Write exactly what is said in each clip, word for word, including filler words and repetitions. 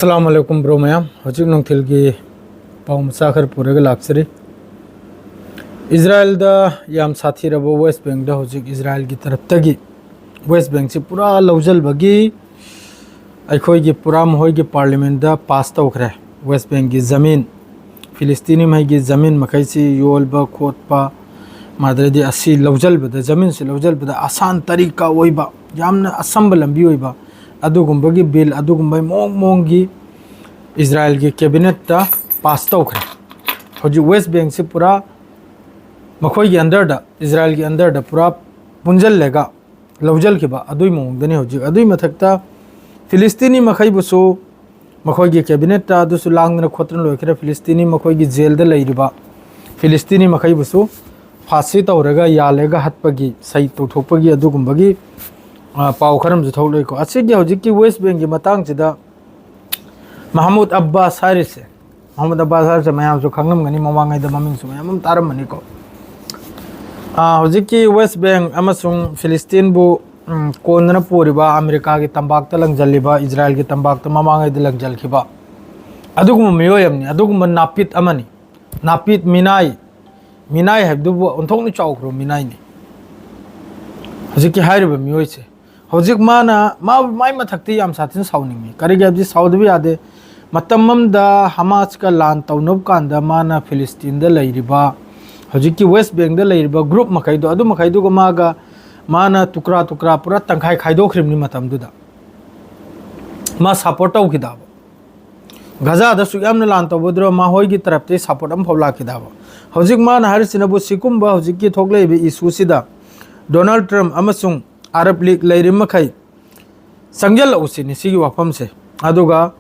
ꯑꯁꯂꯥꯃꯨ ꯑꯂꯥꯏꯀꯨꯝ bro ꯃꯌꯥꯝ꯫ ꯍꯧꯖꯤꯛ ꯅꯨꯡꯊꯤꯜꯒꯤ ꯄꯥꯎ ꯃꯆꯥ ꯈꯔ ꯄꯨꯔꯒ ꯂꯥꯛꯆꯔꯤ꯫ ꯏꯖꯔꯥꯌꯦꯜꯗ ꯌꯥꯝ ꯁꯥꯊꯤꯔꯕ ꯋꯦꯁ ꯕꯦꯡꯗ ꯍꯧꯖꯤꯛ ꯏꯖꯔꯥꯌꯦꯜꯒꯤ ꯇꯔꯞꯇꯒꯤ ꯋꯦꯁ ꯕꯦꯡꯁꯤ ꯄꯨꯔꯥ ꯂꯧꯁꯤꯟꯕꯒꯤ ꯑꯩꯈꯣꯏꯒꯤ ꯄꯨꯔꯥ ꯃꯈꯣꯏꯒꯤ ꯄꯥꯔꯂꯤꯌꯥꯃꯦꯟꯗ ꯄꯥꯁ ꯇꯧꯈ꯭ꯔꯦ꯫ ꯋꯦꯁ ꯕꯦꯡꯒꯤ ꯖꯃꯤꯟ, ꯐꯤꯂꯤꯁꯇꯤꯅꯤ ꯃꯍꯩꯒꯤ ꯖꯃꯤꯟ ꯃꯈꯩꯁꯤ ꯌꯣꯜꯕ ꯈꯣꯠꯄ, ꯃꯗꯨꯗꯤ ꯑꯁꯤ ꯂꯧꯁꯤꯟꯕꯗ, ꯖꯃꯤꯟꯁꯤ ꯂꯧꯁꯤꯟꯕꯗ ꯑꯁꯥꯟ ꯇꯔꯤꯀꯥ ꯑꯣꯏꯕ, ꯌꯥꯝꯅ ꯑꯁꯝꯕ ꯂꯝꯕꯤ ꯑꯣꯏꯕ, ꯑꯗꯨꯒꯨꯝꯕꯒꯤ ꯕꯤꯜ, ꯑꯗꯨꯒꯨꯝꯕꯒꯤ ꯃꯑꯣꯡ ꯃꯑꯣꯡꯒꯤ ꯏꯖꯔꯥꯌꯦꯜꯒꯤ ꯀꯦꯕꯤꯅꯦꯠꯇ ꯄꯥꯁ ꯇꯧꯈ꯭ꯔꯦ꯫ ꯍꯧꯖꯤꯛ ꯋꯦꯁ ꯕꯦꯡꯁꯤ ꯄꯨꯔꯥ ꯃꯈꯣꯏꯒꯤ ꯑꯟꯗꯔꯗ, ꯏꯖꯔꯥꯌꯦꯜꯒꯤ ꯑꯟꯗꯔꯗ ꯄꯨꯔꯥ ꯄꯨꯟꯁꯤꯜꯂꯒ ꯂꯧꯁꯤꯟꯈꯤꯕ ꯑꯗꯨꯒꯤ ꯃꯑꯣꯡꯗꯅꯤ ꯍꯧꯖꯤꯛ꯫ ꯑꯗꯨꯒꯤ ꯃꯊꯛꯇ ꯐꯤꯂꯤꯁꯇꯤꯅꯤ ꯃꯈꯩꯕꯨꯁꯨ ꯃꯈꯣꯏꯒꯤ ꯀꯦꯕꯤꯅꯦꯠꯇ ꯑꯗꯨꯁꯨ ꯂꯥꯡꯗꯅ ꯈꯣꯠꯇꯅ ꯂꯣꯏꯈ꯭ꯔꯦ꯫ ꯐꯤꯂꯤꯁꯇꯤꯅꯤ ꯃꯈꯣꯏꯒꯤ ꯖꯦꯜꯗ ꯂꯩꯔꯤꯕ ꯐꯤꯂꯤꯁꯇꯤꯅꯤ ꯃꯈꯩꯕꯨꯁꯨ ꯐꯥꯁꯤ ꯇꯧꯔꯒ ꯌꯥꯜꯂꯒ ꯍꯠꯄꯒꯤ, ꯁꯍꯤꯗ ꯇꯧꯊꯣꯛꯄꯒꯤ ꯑꯗꯨꯒꯨꯝꯕꯒꯤ, ꯑ, ꯄꯥꯎ ꯈꯔ ꯑꯃꯁꯨ ꯊꯣꯛꯂꯛꯏꯀꯣ꯫ ꯑꯁꯤꯒꯤ ꯍꯧꯖꯤꯛꯀꯤ ꯋꯦꯁ ꯕꯦꯡꯒꯤ ꯃꯇꯥꯡꯁꯤꯗ ꯃꯍꯃꯨꯗ ꯑꯕꯥꯁ ꯍꯥꯏꯔꯤꯁꯦ, ꯃꯍꯃꯨꯗ ꯑꯕꯥꯁ ꯍꯥꯏꯔꯤꯁꯦ ꯃꯌꯥꯝꯁꯨ ꯈꯪꯂꯝꯒꯅꯤ, ꯃꯃꯥꯡꯉꯩꯗ ꯃꯃꯤꯡꯁꯨ ꯃꯌꯥꯝ ꯑꯃ ꯇꯥꯔꯝꯃꯅꯤꯀꯣ꯫ ꯑ, ꯍꯧꯖꯤꯛꯀꯤ ꯋꯦꯁ ꯕꯦꯡ ꯑꯃꯁꯨꯡ ꯐꯤꯂꯤꯁꯇꯤꯟꯕꯨ, ꯎꯝ, ꯀꯣꯟꯗꯨꯅ ꯄꯨꯔꯤꯕ, ꯑꯃꯦꯔꯤꯀꯥꯒꯤ ꯇꯝꯄꯥꯛꯇ ꯂꯪꯁꯤꯜꯂꯤꯕ, ꯏꯖꯔꯥꯌꯦꯜꯒꯤ ꯇꯝꯄꯥꯛꯇ ꯃꯃꯥꯡꯉꯩꯗ ꯂꯪꯁꯤꯜꯈꯤꯕ ꯑꯗꯨꯒꯨꯝꯕ ꯃꯤꯑꯣꯏ ꯑꯃꯅꯤ, ꯑꯗꯨꯒꯨꯝꯕ ꯅꯥꯄꯤꯠ ꯑꯃꯅꯤ꯫ ꯅꯥꯄꯤꯠ, ꯃꯤꯅꯥꯏ, ꯃꯤꯅꯥꯏ ꯍꯥꯏꯕꯗꯨꯕꯨ ꯑꯣꯟꯊꯣꯛꯅ ꯆꯥꯎꯈ꯭ꯔꯕ ꯃꯤꯅꯥꯏꯅꯤ ꯍꯧꯖꯤꯛꯀꯤ ꯍꯥꯏꯔꯤꯕ ꯃꯤꯑꯣꯏꯁꯦ꯫ ꯍꯧꯖꯤꯛ ꯃꯥꯅ, ꯃꯥ, ꯃꯥꯏ ꯃꯊꯛꯇ ꯌꯥꯝ ꯁꯥꯊꯤꯅ ꯁꯥꯎꯅꯤꯡꯉꯤ꯫ ꯀꯔꯤꯒꯤ ꯍꯥꯏꯕꯗꯤ ꯁꯥꯎꯗꯕ ꯌꯥꯗꯦ꯫ ꯃꯇꯝ ꯑꯃꯗ ꯍꯃꯥꯁꯀ ꯂꯥꯟ ꯇꯧꯅꯕ ꯀꯥꯟꯗ ꯃꯥꯅ ꯐꯤꯂꯤꯁꯇꯤꯟꯗ ꯂꯩꯔꯤꯕ, ꯍꯧꯖꯤꯛꯀꯤ ꯋꯦꯁ ꯕꯦꯡꯗ ꯂꯩꯔꯤꯕ ꯒ꯭ꯔꯨꯞ ꯃꯈꯩꯗꯣ, ꯑꯗꯨ ꯃꯈꯩꯗꯨꯒ ꯃꯥꯒ, ꯃꯥꯅ ꯇꯨꯀ꯭ꯔꯥ ꯇꯨꯀ꯭ꯔꯥ ꯄꯨꯔꯥ ꯇꯪꯈꯥꯏ ꯈꯥꯏꯗꯣꯛꯈ꯭ꯔꯤꯕꯅꯤ ꯃꯇꯝꯗꯨꯗ꯫ ꯃꯥ ꯁꯄꯣꯔꯠ ꯇꯧꯈꯤꯗꯕ꯫ ꯒꯖꯥꯗ ꯁꯨꯛ ꯌꯥꯝꯅ ꯂꯥꯟ ꯇꯧꯕꯗꯨꯗ ꯃꯈꯣꯏꯒꯤ ꯇꯔꯞꯇꯒꯤ ꯁꯄꯣꯔꯠ ꯑꯃꯐꯥꯎ ꯂꯥꯛꯈꯤꯗꯕ꯫ ꯍꯧꯖꯤꯛ ꯃꯥꯅ ꯍꯥꯏꯔꯤꯁꯤꯅꯕꯨ ꯁꯤꯒꯨꯝꯕ ꯍꯧꯖꯤꯛꯀꯤ ꯊꯣꯛꯂꯛꯏꯕ ꯏꯁꯨꯁꯤꯗ ꯗꯣꯅꯥꯜꯗ ꯇ꯭ꯔꯝꯞ ꯑꯃꯁꯨꯡ ꯑꯔꯕ ꯂꯤꯒ ꯂꯩꯔꯤꯕ ꯃꯈꯩ ꯆꯪꯁꯤꯜꯂꯛꯎ ꯁꯤꯅꯤ ꯁꯤꯒꯤ ꯋꯥꯐꯝꯁꯦ꯫ ꯑꯗꯨꯒ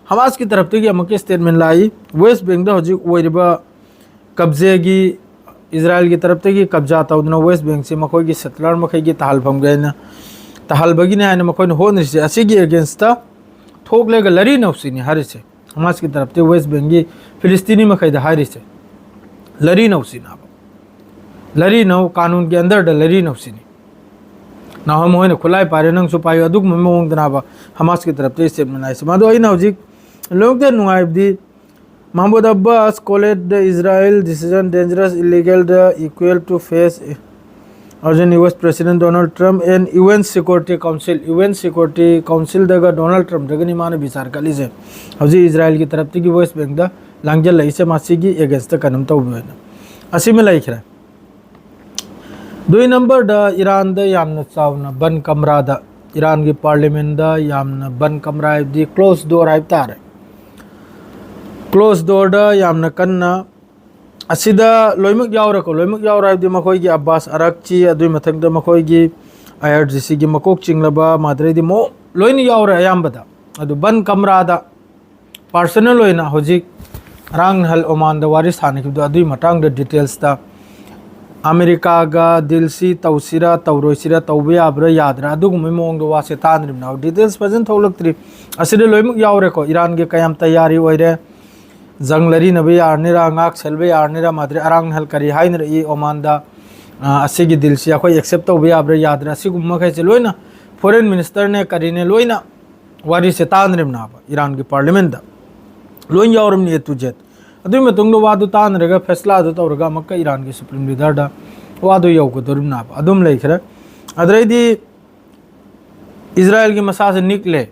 ꯍꯃꯥꯁꯀꯤ ꯇꯔꯞꯇꯒꯤ ꯑꯃꯨꯛꯀ ꯁ꯭ꯇꯦꯠꯃꯦꯟ ꯂꯥꯛꯏ, ꯋꯦꯁ ꯕꯦꯡꯗ ꯍꯧꯖꯤꯛ ꯑꯣꯏꯔꯤꯕ ꯀꯕꯖꯦꯒꯤ, ꯏꯖꯔꯥꯌꯦꯜꯒꯤ ꯇꯔꯞꯇꯒꯤ ꯀꯕꯖꯥ ꯇꯧꯗꯨꯅ ꯋꯦꯁ ꯕꯦꯡꯁꯤ ꯃꯈꯣꯏꯒꯤ ꯁꯦꯇꯂꯔ ꯃꯈꯩꯒꯤ ꯇꯥꯍꯜꯐꯝꯒꯤ ꯍꯥꯏꯅ, ꯇꯥꯍꯜꯕꯒꯤꯅꯤ ꯍꯥꯏꯅ ꯃꯈꯣꯏꯅ ꯍꯣꯠꯅꯔꯤꯁꯦ꯫ ꯑꯁꯤꯒꯤ ꯑꯦꯒꯦꯟꯁꯇ ꯊꯣꯛꯂꯒ ꯂꯔꯤ ꯅꯧꯁꯤꯅꯤ ꯍꯥꯏꯔꯤꯁꯦ꯫ ꯍꯃꯥꯁꯀꯤ ꯇꯔꯞꯇꯒꯤ ꯋꯦꯁ ꯕꯦꯡꯒꯤ ꯐꯤꯂꯤꯁꯇꯤꯅꯤ ꯃꯈꯩꯗ ꯍꯥꯏꯔꯤꯁꯦ, ꯂꯔꯤ ꯅꯧꯁꯤꯅꯕ꯫ ꯂꯔꯤ ꯅꯧ, ꯀꯥꯅꯨꯟꯒꯤ ꯑꯟꯗꯔꯗ ꯂꯔꯤ ꯅꯧꯁꯤꯅꯤ꯫ ꯅꯍꯥꯟ ꯃꯈꯣꯏꯅ ꯈꯨꯠꯂꯥꯏ ꯄꯥꯏꯔꯦ, ꯅꯪꯁꯨ ꯄꯥꯏꯌꯨ, ꯑꯗꯨꯒꯨꯝꯕ ꯃꯑꯣꯡꯗꯅꯕ ꯍꯃꯥꯁꯀꯤ ꯇꯔꯞꯇꯒꯤ ꯁ꯭ꯇꯦꯠꯃꯦꯟ ꯍꯥꯏꯁꯦ꯫ ꯃꯗꯨ ꯑꯩꯅ ꯍꯧꯖꯤꯛ ꯂꯣꯏꯅꯃꯛꯇ ꯅꯨꯡꯉꯥꯏꯕꯗꯤ, Mahmoud Abbas called the Israel decision dangerous, illegal, the equal to face urgent U S President Donald Trump and U N Security Council, U N Security Council ꯗꯒ ꯗꯣꯅꯥꯜꯗ ꯇ꯭ꯔꯝꯞꯇꯒꯅꯤ ꯃꯥꯅ ꯕꯤꯆꯥꯔ ꯀꯠꯂꯤꯁꯦ꯫ ꯍꯧꯖꯤꯛ ꯏꯖꯔꯥꯏꯜꯒꯤ ꯇꯔꯞꯇꯒꯤ ꯋꯦꯁ ꯕꯦꯡꯗ ꯂꯥꯡꯖꯜꯂꯛꯏꯁꯦ ꯃꯁꯤꯒꯤ against ꯀꯩꯅꯣꯝ ꯇꯧꯕ ꯑꯣꯏꯅ꯫ ꯑꯁꯤꯃ ꯂꯩꯈ꯭ꯔꯦ꯫ ꯗꯨꯏ ꯅꯝꯕꯔꯗ ꯏꯔꯥꯟꯗ ꯌꯥꯝꯅ ꯆꯥꯎꯅ ꯕꯟ ꯀꯝꯔꯥꯗ, ꯏꯔꯥꯟꯒꯤ ꯄꯥꯔꯂꯤꯌꯥꯃꯦꯟꯗ ꯌꯥꯝꯅ ꯕꯟ ꯀꯝꯔꯥ ꯍꯥꯏꯕꯗꯤ closed door ꯍꯥꯏꯕ ꯇꯥꯔꯦ꯫ Closed doorꯗ ꯌꯥꯝꯅ ꯀꯟꯅ, ꯑꯁꯤꯗ ꯂꯣꯏꯅꯃꯛ ꯌꯥꯎꯔꯦꯀꯣ, ꯂꯣꯏꯅꯃꯛ ꯌꯥꯎꯔꯦ ꯍꯥꯏꯕꯗꯤ ꯃꯈꯣꯏꯒꯤ ꯑꯕꯥꯁ ꯑꯔꯥꯛꯆꯤ, ꯑꯗꯨꯒꯤ ꯃꯊꯪꯗ ꯃꯈꯣꯏꯒꯤ ꯑꯥꯏ ꯑꯥꯔ ꯖꯤ ꯁꯤꯒꯤ ꯃꯀꯣꯛ ꯆꯤꯡꯂꯕ ꯃꯥꯗ꯭ꯔꯩꯗꯤ ꯃꯣ ꯂꯣꯏꯅ ꯌꯥꯎꯔꯦ ꯑꯌꯥꯝꯕꯗ꯫ ꯑꯗꯨ ꯕꯟ ꯀꯝꯔꯥꯗ personal ꯑꯣꯏꯅ ꯍꯧꯖꯤꯛ ꯑꯔꯥꯡ ꯅꯍꯜ ꯑꯣꯃꯥꯟꯗ ꯋꯥꯔꯤ ꯁꯥꯟꯅꯈꯤꯕꯗꯣ ꯑꯗꯨꯒꯤ ꯃꯇꯥꯡꯗ detailsꯇ ꯑꯃꯦꯔꯤꯀꯥꯒ ꯗꯤꯜꯁꯤ ꯇꯧꯁꯤꯔꯥ ꯇꯧꯔꯣꯏꯁꯤꯔꯥ, ꯇꯧꯕ ꯌꯥꯕ꯭ꯔꯥ ꯌꯥꯗ꯭ꯔꯥ, ꯑꯗꯨꯒꯨꯝꯕꯒꯤ ꯃꯑꯣꯡꯗ ꯋꯥꯁꯦ ꯇꯥꯟꯅꯔꯤꯕꯅꯦ꯫ Details ꯐꯖꯅ ꯊꯣꯛꯂꯛꯇ꯭ꯔꯤ꯫ ꯑꯁꯤꯗ ꯂꯣꯏꯅꯃꯛ ꯌꯥꯎꯔꯦꯀꯣ, ꯏꯔꯥꯟꯒꯤ ꯀꯌꯥꯝ ꯇꯌꯥꯔꯤ ꯑꯣꯏꯔꯦ, ꯖꯪ ꯂꯩꯔꯤꯅꯕ ꯌꯥꯔꯅꯤꯔꯥ, ꯉꯥꯛ ꯁꯦꯜꯕ ꯌꯥꯔꯅꯤꯔꯥ, ꯃꯥꯗ꯭ꯔꯤ ꯑꯔꯥꯡ ꯅꯍꯜ ꯀꯔꯤ ꯍꯥꯏꯅꯔꯛꯏ ꯑꯣꯃꯥꯟꯗ, ꯑ, ꯑꯁꯤꯒꯤ ꯗꯤꯜꯁꯤ ꯑꯩꯈꯣꯏ accept ꯇꯧꯕ ꯌꯥꯕ꯭ꯔꯥ ꯌꯥꯗ꯭ꯔꯥ, ꯑꯁꯤꯒꯨꯝꯕ ꯃꯈꯩꯁꯦ ꯂꯣꯏꯅ foreign ministerꯅꯦ ꯀꯔꯤꯅꯦ ꯂꯣꯏꯅ ꯋꯥꯔꯤꯁꯦ ꯇꯥꯟꯅꯔꯤꯕꯅꯦꯕ ꯏꯔꯥꯟꯒꯤ ꯄꯥꯔꯂꯤꯌꯥꯃꯦꯟꯗ꯫ ꯂꯣꯏ ꯌꯥꯎꯔꯝꯅꯤ A to Z꯫ ꯑꯗꯨꯒꯤ ꯃꯇꯨꯡꯗ ꯋꯥꯗꯨ ꯇꯥꯟꯅꯔꯒ ꯐꯦꯁꯂꯥꯗꯨ ꯇꯧꯔꯒ ꯑꯃꯨꯛꯀ ꯏꯔꯥꯟꯒꯤ supreme leaderꯗ ꯋꯥꯗꯨ ꯌꯧꯒꯗꯧꯔꯤꯕꯅꯦꯕ꯫ ꯑꯗꯨꯝ ꯂꯩꯈ꯭ꯔꯦ꯫ ꯑꯗꯨꯗꯩꯗꯤ ꯏꯖꯔꯥꯏꯜꯒꯤ ꯃꯁꯥꯁꯦ ꯅꯤꯛꯂꯦ꯫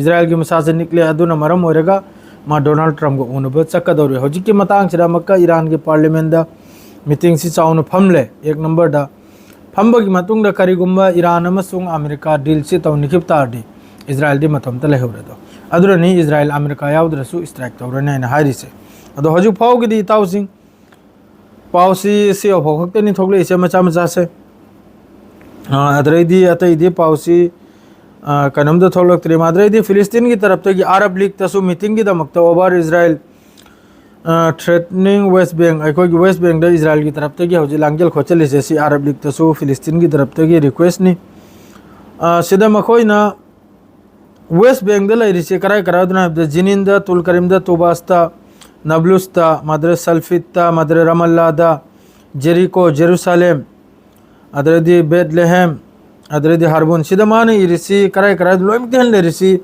ꯏꯖꯔꯥꯏꯜꯒꯤ ꯃꯁꯥꯁꯦ ꯅꯤꯛꯂꯦ꯫ ꯑꯗꯨꯅ ꯃꯔꯝ ꯑꯣꯏꯔꯒ ꯃꯥ ꯗꯣꯅꯥꯜꯗ ꯇ꯭ꯔꯝꯞꯒ ꯎꯅꯕ ꯆꯠꯀꯗꯧꯔꯤ꯫ ꯍꯧꯖꯤꯛꯀꯤ ꯃꯇꯥꯡꯁꯤꯗ ꯑꯃꯨꯛꯀ ꯏꯔꯥꯟꯒꯤ ꯄꯥꯔꯂꯤꯌꯥꯃꯦꯟꯗ meetingꯁꯤ ꯆꯥꯎꯅ ꯐꯝꯂꯦ, ꯑꯦꯛ ꯅꯝꯕꯔꯗ꯫ ꯐꯝꯕꯒꯤ ꯃꯇꯨꯡꯗ ꯀꯔꯤꯒꯨꯝꯕ ꯏꯔꯥꯟ ꯑꯃꯁꯨꯡ ꯑꯃꯦꯔꯤꯀꯥ ꯗꯤꯜꯁꯤ ꯇꯧꯅꯈꯤꯕ ꯇꯥꯔꯗꯤ ꯏꯖꯔꯥꯏꯜꯗꯤ ꯃꯇꯣꯝꯇ ꯂꯩꯍꯧꯔꯦ꯫ ꯑꯗꯣ ꯑꯗꯨꯅꯅꯤ ꯏꯖꯔꯥꯏꯜ ꯑꯃꯦꯔꯤꯀꯥ ꯌꯥꯎꯗ꯭ꯔꯁꯨ strike ꯇꯧꯔꯅꯤ ꯍꯥꯏꯅ ꯍꯥꯏꯔꯤꯁꯦ꯫ ꯑꯗꯣ ꯍꯧꯖꯤꯛ ꯐꯥꯎꯒꯤꯗꯤ ꯏꯇꯥꯎꯁꯤꯡ ꯄꯥꯎꯁꯤ ꯁꯤ ꯌꯧꯐꯥꯎ ꯈꯛꯇꯅꯤ ꯊꯣꯛꯂꯛꯏꯁꯦ ꯃꯆꯥ ꯃꯆꯥꯁꯦ꯫ ꯑꯥ, ꯑꯗꯨꯗꯩꯗꯤ ꯑꯇꯩꯗꯤ ꯄꯥꯎꯁꯤ, ꯑꯥ, ꯀꯩꯅꯣꯝꯇ ꯊꯣꯛꯂꯛꯇ꯭ꯔꯤ꯫ ꯑꯗꯨꯗꯩꯗꯤ ꯐꯤꯂꯤꯁꯇꯤꯟꯒꯤ ꯇꯔꯞꯇꯒꯤ ꯑꯔꯕ ꯂꯤꯛꯇꯁꯨ meetingꯒꯤꯗꯃꯛꯇ over Israel, ꯑꯥ, threatening West Bank, ꯑꯩꯈꯣꯏꯒꯤ ꯋꯦꯁ ꯕꯦꯡꯗ ꯏꯖꯔꯥꯏꯜꯒꯤ ꯇꯔꯞꯇꯒꯤ ꯍꯧꯖꯤꯛ ꯂꯥꯡꯖꯦꯜ ꯈꯣꯠꯆꯜꯂꯤꯁꯦ ꯁꯤ ꯑꯔꯕ ꯂꯤꯛꯇꯁꯨ ꯐꯤꯂꯤꯁꯇꯤꯟꯒꯤ ꯇꯔꯞꯇꯒꯤ requestꯅꯤ꯫ ꯑꯥ, ꯁꯤꯗ ꯃꯈꯣꯏꯅ ꯋꯦꯁ ꯕꯦꯡꯗ ꯂꯩꯔꯤꯁꯦ ꯀꯔꯥꯏ ꯀꯔꯥꯏꯗꯅꯣ ꯍꯥꯏꯕꯗ ꯖꯤꯅꯤꯟꯗ, ꯇꯨꯜ ꯀꯔꯤꯝꯗ, ꯇꯨꯕꯥꯁꯇ, ꯅꯕ꯭ꯂꯨꯁꯇ, ꯃꯥꯗ꯭ꯔꯦ ꯁꯜꯐꯤꯠꯇ, ꯃꯥꯗ꯭ꯔꯦ ꯔꯃꯜꯂꯥꯗ, ꯖꯦꯔꯤꯀꯣ, ꯖꯦꯔꯨꯁꯥꯂꯦꯝ, ꯑꯗꯨꯗꯩꯗꯤ ꯕꯦꯠꯂꯦꯍꯦꯝ, ꯑꯗꯨꯗꯩꯗꯤ ꯍꯥꯔꯕꯣꯟ꯫ ꯁꯤꯗ ꯃꯥꯅ ꯏꯔꯤꯁꯤ ꯀꯔꯥꯏ ꯀꯔꯥꯏꯗ ꯂꯣꯏꯅꯃꯛꯇꯤ ꯍꯟꯅ ꯂꯩꯔꯤꯁꯤ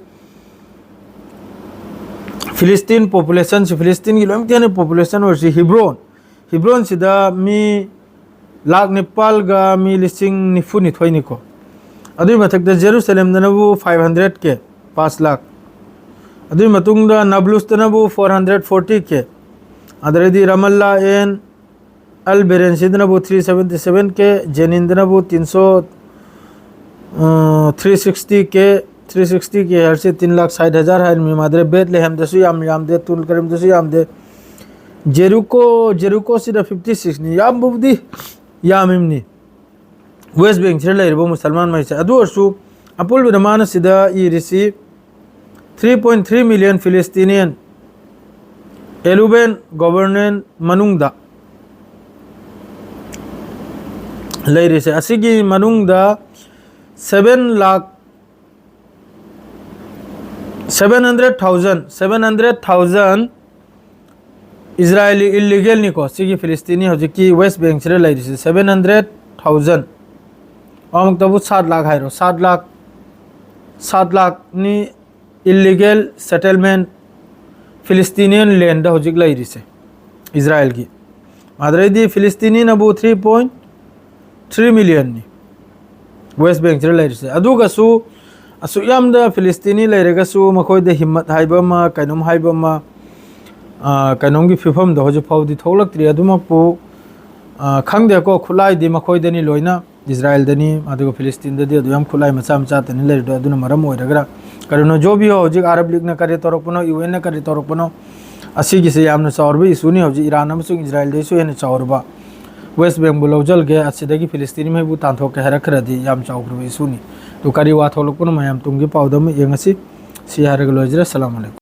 ꯐꯤꯂꯤꯁꯇꯤꯟ ꯄꯣꯄꯨꯂꯦꯁꯟꯁꯤ, ꯐꯤꯂꯤꯁꯇꯤꯟꯒꯤ ꯂꯣꯏꯅꯃꯛꯇ ꯍꯦꯟꯅ ꯄꯣꯄꯨꯂꯦꯁꯟ ꯑꯣꯏꯔꯤꯁꯤ ꯍꯤꯕ꯭ꯔꯣꯟ, ꯍꯤꯕ꯭ꯔꯣꯟꯁꯤꯗ ꯃꯤ ꯂꯥꯈ ꯅꯤꯄꯥꯜꯒ ꯃꯤ ꯂꯤꯁꯤꯡ ꯅꯤꯐꯨ ꯅꯤꯊꯣꯏꯅꯤꯀꯣ꯫ ꯑꯗꯨꯒꯤ ꯃꯊꯛꯇ ꯖꯦꯔꯨꯁꯂꯦꯝꯗꯅꯕꯨ ꯐꯥꯏꯚ ꯍꯟꯗ꯭ꯔꯦꯠ ꯀꯦ, ꯄꯥꯁ ꯂꯥꯈ꯫ ꯑꯗꯨꯒꯤ ꯃꯇꯨꯡꯗ ꯅꯥꯕ꯭ꯂꯨꯁꯇꯅꯕꯨ ꯐꯣꯔ ꯍꯟꯗ꯭ꯔꯦꯠ ꯐꯣꯔꯇꯤ ꯀꯦ꯫ ꯑꯗꯩꯗꯤ ꯔꯃꯜꯂꯥ ꯑꯦꯟ ꯑꯜ ꯕꯦꯔꯦꯟꯁꯤꯗꯅꯕꯨ ꯊ꯭ꯔꯤ ꯁꯚꯦꯟꯇꯤ ꯁꯚꯦꯟ ꯀꯦ, ꯖꯦꯅꯤꯟꯗꯅꯕꯨ ꯇꯤꯟꯁꯣ, ꯊ꯭ꯔꯤ ꯁꯤꯛꯁꯇꯤ ꯀꯦ꯫ ꯊ꯭ꯔꯤ ꯁꯤꯛꯁꯇꯤ ꯀꯦ ꯍꯥꯏꯔꯁꯤ ꯇꯤꯟ ꯂꯥꯈ ꯁꯥꯏꯠ ꯍꯖꯥꯔ ꯍꯥꯏꯔ ꯃꯤ ꯃꯥꯗ꯭ꯔꯦ꯫ ꯕꯦꯠꯂꯦꯍꯦꯝꯗꯁꯨ ꯌꯥꯝ ꯌꯥꯝꯗꯦ, ꯇꯨꯜ ꯀꯔꯤꯝꯗꯁꯨ ꯌꯥꯝꯗꯦ꯫ ꯖꯦꯔꯨꯀꯣ, ꯖꯦꯔꯨꯀꯣꯁꯤꯗ ꯐꯤꯐꯇꯤ ꯁꯤꯛꯁꯅꯤ, ꯌꯥꯝꯕꯕꯨꯗꯤ ꯌꯥꯝꯃꯤꯕꯅꯤ꯫ ꯋꯦꯁ ꯕꯦꯡꯁꯤꯗ ꯂꯩꯔꯤꯕ ꯃꯨꯁꯜꯃꯥꯟ ꯃꯩꯁꯦ꯫ ꯑꯗꯨ ꯑꯣꯏꯔꯁꯨ ꯑꯄꯨꯟꯕꯗ ꯃꯥꯅ ꯁꯤꯗ ꯏꯔꯤꯁꯤ three point three million Palestinian ꯑꯦꯂꯨꯕꯦꯟ ꯒꯣꯕꯔꯅꯦꯟ ꯃꯅꯨꯡꯗ ꯂꯩꯔꯤꯁꯦ꯫ ꯑꯁꯤꯒꯤ ꯃꯅꯨꯡꯗ seven lakh, seven hundred thousand, seven hundred thousand Israeli ꯏꯜꯂꯤꯒꯦꯜꯅꯤꯀꯣ꯫ ꯁꯤꯒꯤ ꯐꯤꯂꯤꯁꯇꯤꯅꯤ ꯍꯧꯖꯤꯛꯀꯤ ꯋꯦꯁ ꯕꯦꯡꯁꯤꯗ ꯂꯩꯔꯤꯁꯦ ꯁꯚꯦꯟ ꯍꯟꯗ꯭ꯔꯦꯠ ꯊꯥꯎꯖꯟ꯫ ꯑꯃꯨꯛꯇꯕꯨ ꯁꯥꯠ ꯂꯥꯈ ꯍꯥꯏꯔꯣ, ꯁꯥꯠ ꯂꯥꯈ, ꯁꯥꯠ ꯂꯥꯈꯅꯤ ꯏꯜꯂꯤꯒꯦꯜ ꯁꯦꯇꯜꯃꯦꯟ ꯐꯤꯂꯤꯁꯇꯤꯅꯤꯌꯟ ꯂꯦꯟꯗ ꯍꯧꯖꯤꯛ ꯂꯩꯔꯤꯁꯦ ꯏꯖꯔꯥꯌꯦꯜꯒꯤ꯫ ꯑꯗꯨꯗꯩꯗꯤ ꯐꯤꯂꯤꯁꯇꯤꯅꯤꯅꯕꯨ ꯊ꯭ꯔꯤ ꯄꯣꯏꯟ ꯊ꯭ꯔꯤ ꯃꯤꯂꯤꯌꯟꯅꯤ ꯋꯦꯁ ꯕꯦꯡꯁꯤꯗ ꯂꯩꯔꯤꯁꯦ꯫ ꯑꯗꯨꯒꯁꯨ ꯑꯁꯨꯛ ꯌꯥꯝꯅ ꯐꯤꯂꯤꯁꯇꯤꯅꯤ ꯂꯩꯔꯒꯁꯨ ꯃꯈꯣꯏꯗ ꯍꯤꯝꯃꯠ ꯍꯥꯏꯕ ꯑꯃ, ꯀꯩꯅꯣꯝ ꯍꯥꯏꯕ ꯑꯃ, ꯑ, ꯀꯩꯅꯣꯝꯒꯤ ꯐꯤꯕꯝꯗꯣ ꯍꯧꯖꯤꯛ ꯐꯥꯎꯗꯤ ꯊꯣꯛꯂꯛꯇ꯭ꯔꯤ꯫ ꯑꯗꯨꯃꯛꯄꯨ, ꯑ, ꯈꯪꯗꯦꯀꯣ, ꯈꯨꯠꯂꯥꯏꯗꯤ ꯃꯈꯣꯏꯗꯅꯤ ꯂꯣꯏꯅ, ꯏꯖꯔꯥꯌꯦꯜꯗꯅꯤ, ꯑꯗꯨꯒ ꯐꯤꯂꯤꯁꯇꯤꯟꯗꯗꯤ ꯑꯗꯨ ꯌꯥꯝ ꯈꯨꯠꯂꯥꯏ ꯃꯆꯥ ꯃꯆꯥꯇꯅꯤ ꯂꯩꯔꯤꯗꯣ꯫ ꯑꯗꯨꯅ ꯃꯔꯝ ꯑꯣꯏꯔꯒꯔ ꯀꯔꯤꯅꯣ, ꯖꯣ ꯕꯤ ꯍꯣ ꯍꯧꯖꯤꯛ ꯑꯔꯕ ꯂꯤꯒꯅ ꯀꯔꯤ ꯇꯧꯔꯛꯄꯅꯣ, ꯌꯨ ꯑꯦꯟꯅ ꯀꯔꯤ ꯇꯧꯔꯛꯄꯅꯣ, ꯑꯁꯤꯒꯤꯁꯦ ꯌꯥꯝꯅ ꯆꯥꯎꯔꯕ ꯏꯁꯨꯅꯤ꯫ ꯍꯧꯖꯤꯛ ꯏꯔꯥꯟ ꯑꯃꯁꯨꯡ ꯏꯖꯔꯥꯌꯦꯜꯗꯩꯁꯨ ꯍꯦꯟꯅ ꯆꯥꯎꯔꯕ꯫ ꯋꯦꯁ ꯕꯦꯡꯕꯨ ꯂꯧꯖꯜꯒꯦ, ꯑꯁꯤꯗꯒꯤ ꯐꯤꯂꯤꯁꯇꯤꯅꯤꯃꯩꯕꯨ ꯇꯥꯟꯊꯣꯛꯀꯦ ꯍꯥꯏꯔꯛꯈ꯭ꯔꯗꯤ ꯌꯥꯝ ꯆꯥꯎꯈ꯭ꯔꯕ ꯏꯁꯨꯅꯤ꯫ ꯑꯗꯨ ꯀꯔꯤ ꯋꯥ ꯊꯣꯛꯂꯛꯄꯅꯣ ꯃꯌꯥꯝ ꯇꯨꯡꯒꯤ ꯄꯥꯎꯗ ꯑꯃꯨꯛ ꯌꯦꯡꯉꯁꯤ꯫ ꯁꯤ ꯍꯥꯏꯔꯒ ꯂꯣꯏꯖꯔꯦ꯫ ꯁꯂꯥꯝ ꯑꯂꯩꯀꯨꯝ꯫